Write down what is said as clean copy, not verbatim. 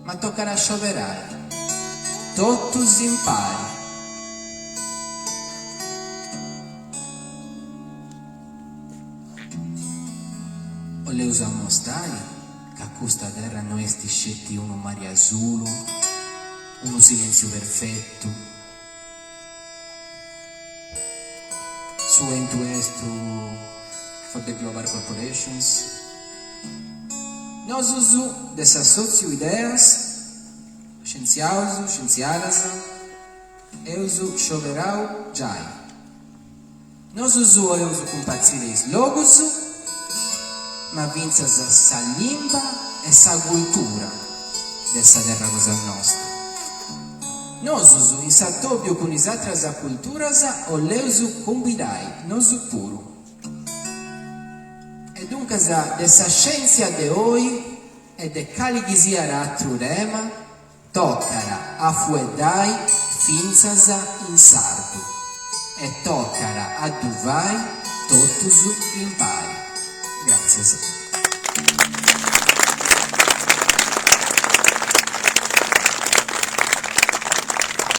Ma tocat a scioberai, totus impari. Oleus ammostai ca custa terra no est sceti unu mari asulu, unu silentziu perfetu, Su 'entu estu for the global corporations. Nosus de s'assòtziu Ideas, scientziaus, scientziadas, eus scioberau giai. Nosus 'oleus cumpartziri is logus, ma fintzas sa limba e sa cultura de sa terra cosa nosta. Nosus in s'atòbiu cun is atras culturas 'oleus cumbidai nosu puru. E duncas de sa scièntzia de oi e de cali chi siat atru tema, Tocat a fueddai fintzas in sardu e tocat a ddu fai totus impari. Gràtzias.